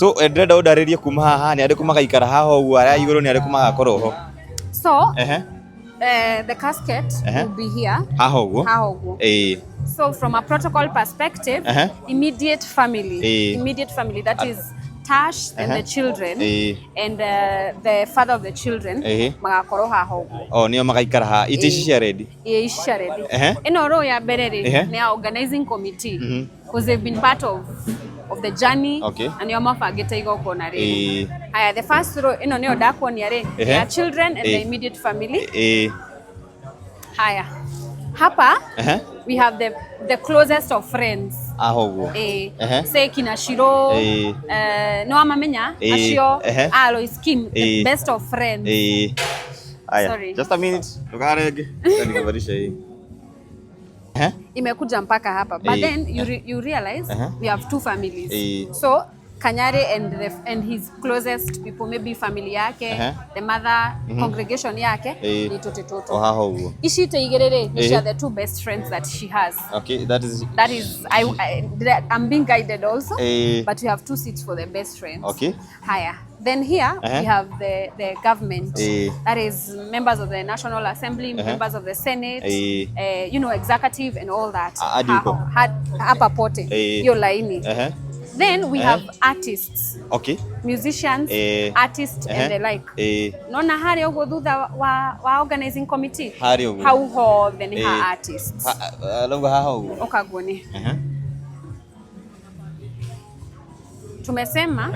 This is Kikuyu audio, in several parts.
So ndĩrenda ũndarĩrie kuma haha nĩ arĩkũ magaikara haha ũguo, arĩa a igũrũ nĩ arĩkũ magakorwo ho? So the casket will be here. Haha ũguo. Haha ũguo. So from a protocol perspective, immediate family, immediate family, that is Tash and the children and the father of the children magakorwo haha ũguo. O nĩo magaikara haha. Itĩ ici cia ready. Ĩĩ, ici cia ready. Ĩno row ya mbere rĩ, nĩ ya organizing committee because they've been part of the journey na nĩo mabangĩte igongona rĩrĩ. Haya, the first row ĩno nĩyo ndakuonia rĩ, ya children and the immediate family. Haya, hapa we have the closest of friends. Haha ũguo. Say kina Shiro, no amamenya acio Alois Kim, the best of friends. Aya. Sorry. Just a minute. Ndukarenge. Nikuvalisha hii. Imekuja mpaka hapa. But then you realize we have two families. So Kanyari and his closest people, maybe family yake, the mother, congregation yake, ni tote toto. O haha ũguo. Ici ite igĩrĩ rĩ, nĩ cia the two best friends that she has. Okay, that is That is, I'm being guided also, but we have two seats for the best friends. Haya. Then here we have the government, that is members of the National Assembly, members of the Senate, executive and all that. Hadi huko. Hapa pote, hiyo laini. Then we have artists, musicians, artists and the like. Nona harĩa ũguo thutha wa organizing committee, Harĩa ũguo. hau hothe nĩ ha artists. Rauga haha ũguo. Ũkaguo. Tumesema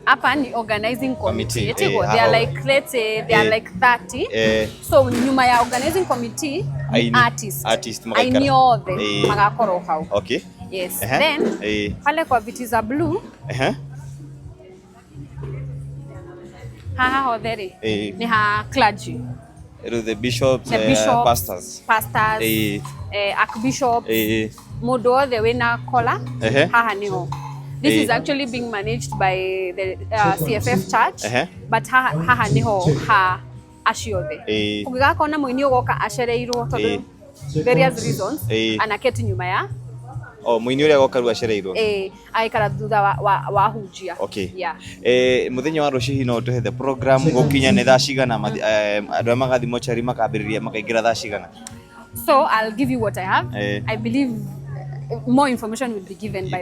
hapa ni organizing committee. Committee, Eti they are haha. like, let's say they are like 30. So nyuma ya organizing committee ni Aini. artist. Artist magaikara. Aini othe magakorwo hau. Yes. Then pale kwa viti za blue haha hothe rĩ, ni ha clergy. Rĩu the bishops, The bishops, pastors. pastors, archbishops, mũndũ wothe wĩna kola, haha niho. This is actually being managed by the CFF Church, but haha niho ha acio othe. Ũngĩgakona mũini ũgoka acereirwo tondũ various reasons, anaketi nyuma ya O mũini ũrĩa agoka rĩu acereirwo. Agĩikara thutha wa hunjia. Yeah. Mũthenya wa rũciũ hihi no ũtũhe the program gũkinya nĩ thaa cigana, andũ arĩa magathiĩ mochari makambĩrĩria makaingĩra thaa cigana? So I'll give you what I have. I believe more information will be given by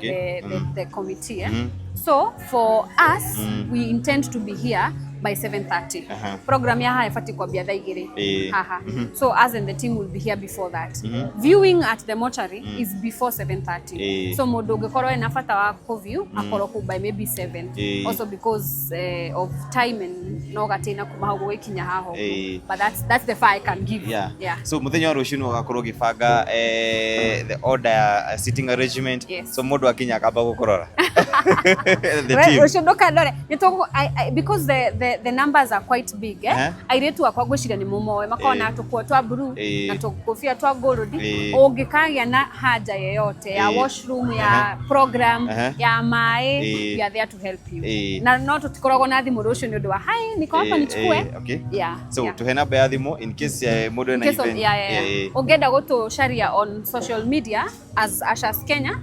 the committee. So for us, we intend to be here by 7:30. Program ya haha ibatiĩ kwambia thaa igĩrĩ. Haha. So us and the team will be here before that. Viewing at the mortuary is before 7:30. So mũndũ ũngĩkorwo ena bata wa kũ-view, akorwo kũu by maybe 7. Also because of time and no gatĩna kuma hau gũgĩkinya haha ũguo. But that's the far I can give. Yeah. So mũthenya wa rũciũ nĩ ũgakorwo ũgĩbanga, the order ya sitting arrangement. So mũndũ akinya akamba gũkũrora. The team. Rũciũ ndũkandore. Nĩ tũgũ-, I, because the numbers are quite big, Airĩtu akwa ngwĩciria nĩ mũmoe, makoragwo na tũkuo twa blue na tũkũbia twa gold. Ũngĩkagĩa na haja yeyote ya washroom, ya program, ya maĩ, we are there to help you. Na no tũtikoragwo na thimũ rũciũ nĩ ũndũ wa, hi, niko hapa nichukue. Yeah, So, yeah. tuhe namba ya thimũ in case, mũndũ ena In case of, event. yeah. Ũngĩenda gũtũcaria on social media as Ushers Kenya,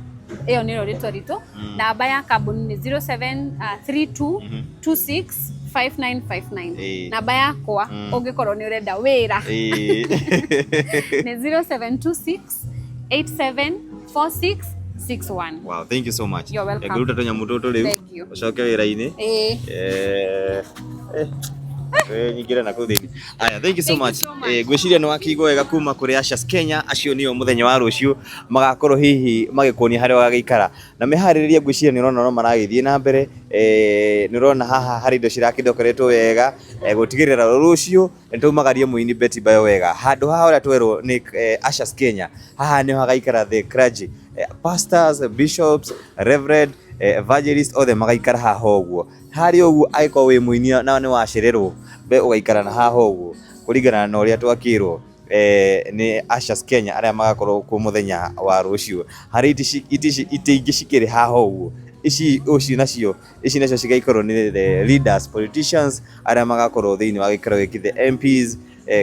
ĩyo nĩyo rĩtwa ritũ. Namba ya kambuni nĩ zero seven, three two, two six, five nine five nine. Namba yakwa, ũngĩkorwo nĩ ũrenda wĩra. Nĩ zero seven two six, eight seven four six, six one. Wow, thank you so much. You're welcome. Ngũruta tũnyamũ tũtũ rĩu. Thank you. Ũcoke wĩra-inĩ. Nyingĩre na kũu thĩinĩ. Aya, thank you so Thank you much. so much. Ngwĩciria nĩ wakĩigua wega kuma kũrĩ Ushers Kenya, acio nĩo mũthenya wa rũciũ magakorwo hihi magĩkuonia harĩa ũgagĩikara. Na meharĩrĩria ngwĩciria nĩ ũrona no maragĩthiĩ na mbere. Nĩ ũrona haha harĩ indo cirakĩndokoretwo wega, gũtigĩrĩra rũciũ nĩ twaumagaria mũini Betty Bayo wega. Handũ haha ũrĩa twerwo nĩ, Ushers Kenya, haha nĩho hagaikara the clergy, pastors, bishops, reverend, evangelist othe magaikara haha ũguo. Harĩa ũguo angĩkorwo wĩ mũini na nĩ wacererwo, we ũgaikara na haha ũguo kũringana na ũrĩa twakĩrwo, nĩ Ushers Kenya arĩa magakorwo kuo mũthenya wa rũciũ. Harĩ itĩ ingĩ cikĩrĩ haha ũguo. Ici ũcio nacio, ici nacio cigaikarwo nĩ the leaders, politicians arĩa magakorwo thĩinĩ wa gĩikaro gĩkĩ, the MPs,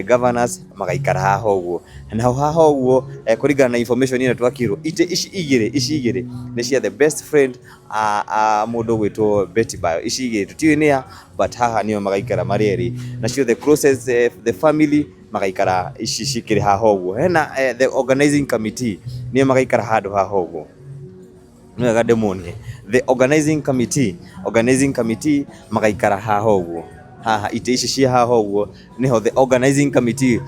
Governors magaikara haha ũguo. Naho haha ũguo kũringana na information ĩrĩa twakĩrwo, itĩ ici igĩrĩ, ici igĩrĩ nĩ cia the best friend a mũndũ ũgwĩtwo Betty Bayo. Ici igĩrĩ tũtiũĩ nĩa, but haha nĩo magaikara marĩ erĩ. Nacio the closest the family magaikara ici cikĩrĩ haha ũguo. Hena the organizing committee nĩo magaikara handũ haha ũguo. Nĩ wega ndĩmuonie. The organizing committee, organizing committee magaikara haha ũguo. Haha itĩ ici ciĩ haha ũguo nĩho the organizing committee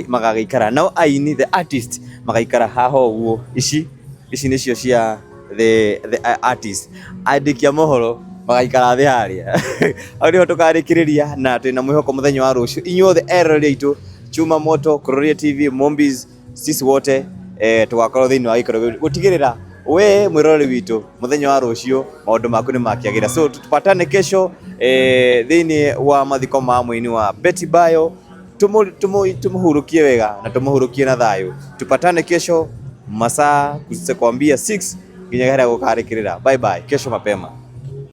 magagĩikara. Nao aini the artist magaikara haha ũguo. Ici ici nĩcio cia the artist. Andĩki a mohoro magaikara thĩ harĩa. Hau nĩho tũkarĩkĩrĩria na twĩna mwĩhoko mũthenya wa rũciũ. Inyuothe eroreri aitũ Chuma Moto, Kururia TV, Mombis, sisi wote tũgakorwo thĩinĩ wa gĩikaro gĩkĩ gũtigĩrĩra we mwĩroreri witũ mũthenya wa rũciũ maũndũ maku nĩ makĩagĩra. So tupatane kesho thĩinĩ wa mathiko ma mũini wa Betty Bayo, tũmũhurũkie wega na tũmũhurũkie na thayũ. Tupatane kesho masaa kukwambia 6 nginya harĩa gũkarĩkĩrĩra. Bye bye, kesho mapema.